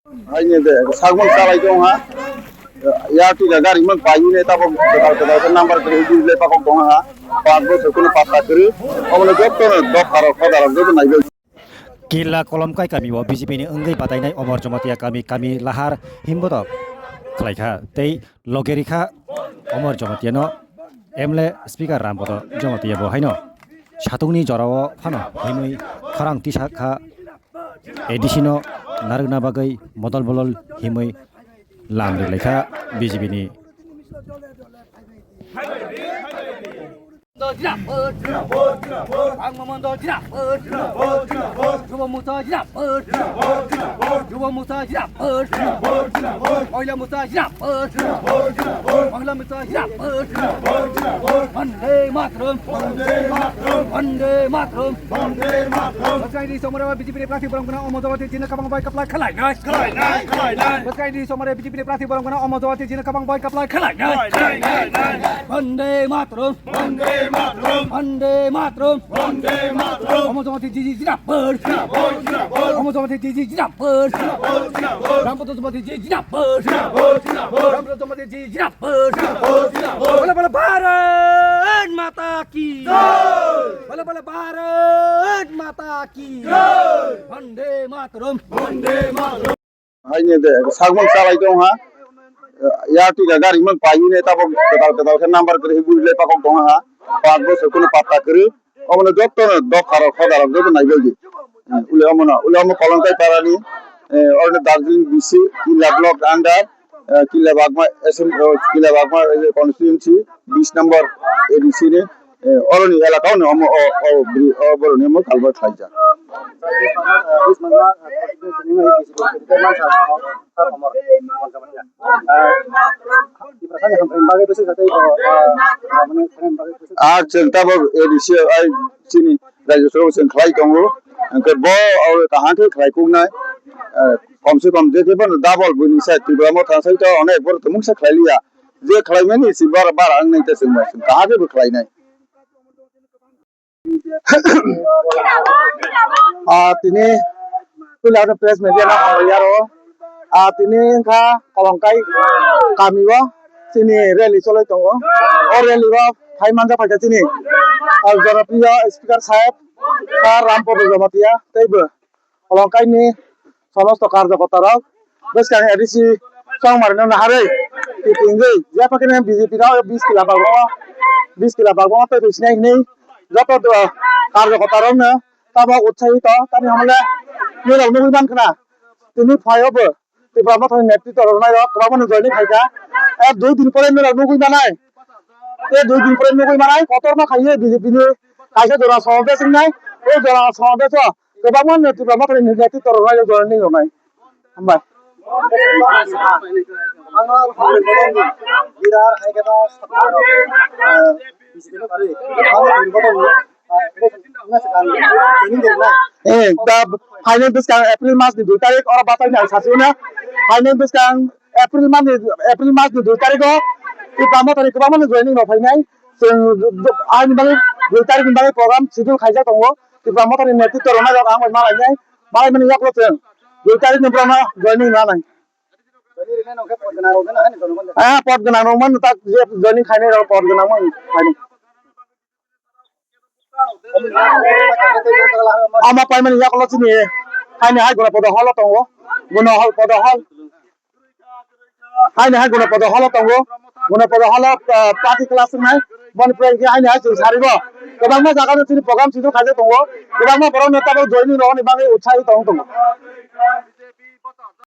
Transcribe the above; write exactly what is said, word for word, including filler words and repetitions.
Haini de sagmung salai tong ha. Ya tu ga gari mang payu ne tabo kedal kedal ke number ke hidi le pakok tong ha. Pak bo se kuno patta kiri. Omo jotto no dok karo khodar jotto nai. Killa Kolomkai kami o B J P ni wngwi batainai Omor Jamatia kami kami lahar himbotok khlaikha tei logerikha Omor Jamatia no M L A speaker Rambodo Jamatia bo haino satungni jorao phano himwi khorang tisa kha A D C no narwkna bagwi modol bolol himwi lam rwlaikha B J P ni. Jinapur, jinapur, jinapur. Bangma Mondo jinapur, jinapur, jinapur. Jubo Musa jinapur, jinapur, jinapur. Jubo Musa jinapur, jinapur, jinapur. Moila Musa jinapur, jinapur, jinapur. Moila Musa jinapur, jinapur, jinapur. Vande Mataram, Vande Mataram, Vande Mataram, Vande Mataram. Bwsai di somare B J P ni prarthi borok gana Omor Jamatia jina kabang bai kaplai khalai nai. Khalai nai, khalai nai. Bwsai di somare B J P ni prarthi borok gana Omor Jamatia jina kabang bai kaplai khalai nai. Khalai nai, khalai nai. Vande Mataram. Vande Mataram. Vande Mataram. Vande Mataram. Omor Jamatia ji ji jinapur. Jinapur, jinapur. Omor Jamatia ji ji jinapur. Jinapur, jinapur. Rambodo Jamatia ji ji jinapur. Jinapur, jinapur. Rambodo Jamatia ji ji jinapur. Jinapur, jinapur. Bole bole Bharat Mata ki. Jai. Bole bole Bharat Mata ki. Jai. Vande Mataram. Vande Mataram. Haini de sagmung salai tong ha. Ya tu ga gari mang payu ne tabo kedal kedal ke number kiri hibui le pakok tong ha. Pak bo se kuno patta kiri. Omo jotto no dok karo khodar jotto nai bai di. Ule omo no, ule omo Kolomkai para ni, eh, orne Darjeeling B C, Killa block under, eh, Killa Bagma, S M, eh, Killa Bagma, eh, constituency, bis number A D C ni, eh, oroni elaka o no omo, o, o, bri-, o, boroni omo culvert khlaijak. Ah, chwng tabok A D C ai chini Rajya Sabha chwng khlai tongo, hwnkhe bo oro kaham khe khlai kuknai, eh, kom se kom je khe bono double buini sai Tipra Motha sai to onek borok tongmung se khlai liya, je khlai mani si bara bara wngnai ta chwng bai chwng kaham khe bo khlai nai. Ah, tini puila press media no hambai aro. Ah, tini wngkha Kolomkai kami o chini rally choloi tongo. O rally o phai manja phaikha chini, ah, jonopriyo speaker saheb, sir Rampada Jamatia, teibo Kolomkai ni somosto karjokorta rok bwskang A D C chongmari no naharwi kitingwi jepha khe B J P rok bis kila bagwi, bis kila bagwi tei sinai hinwi joto do-, karjokorta rok no tamo utsahi to tani hamle nirok nugwi mankha na tini phaio bo Tipra Motha ni netritwo rwnai rok kwbangma no joining khaikha. E dui din pore nirok nugwi manai, e dui din pore nugwi manai kotorma khaiwi B J P ni kaisa jora somobesh wngnai, e jora somobesh o kwbangma no Tipra Motha ni netritwo rwnai rok joining rwnai. Hambai. Eh, ta phainai bwskang April mas ni dui tarik oro bachaini ang sasi hwnna. Phainai bwskang April mas ni, April mas ni dui tarik o Tipra Motha ni kwbangma no joining rok phainai. Chwng ani bagwi dui tarik ni bagwi program schedule khaijak tongo. Tipra Motha ni netritwo rwnai rok ang bai malainai. Malaimani yagulo chwng dui tarik ni borokno joining rwnai. Ah, pot gwnang rok man tak je joining khainai rok pot gwnang man khainai. Ama paimani yagulo chini haini hai guna podo holo tongo. Guna hol podo hol. Haini hai guna podo holo tongo. Guna podo holo, ah, party class wngnai. Boni pore khe haini hai chwng sarigo. Kwbangma jaga no chini program chini khaijak tongo. Kwbangma borok no tabuk joining rogoni bagwi utsahi tong tongo.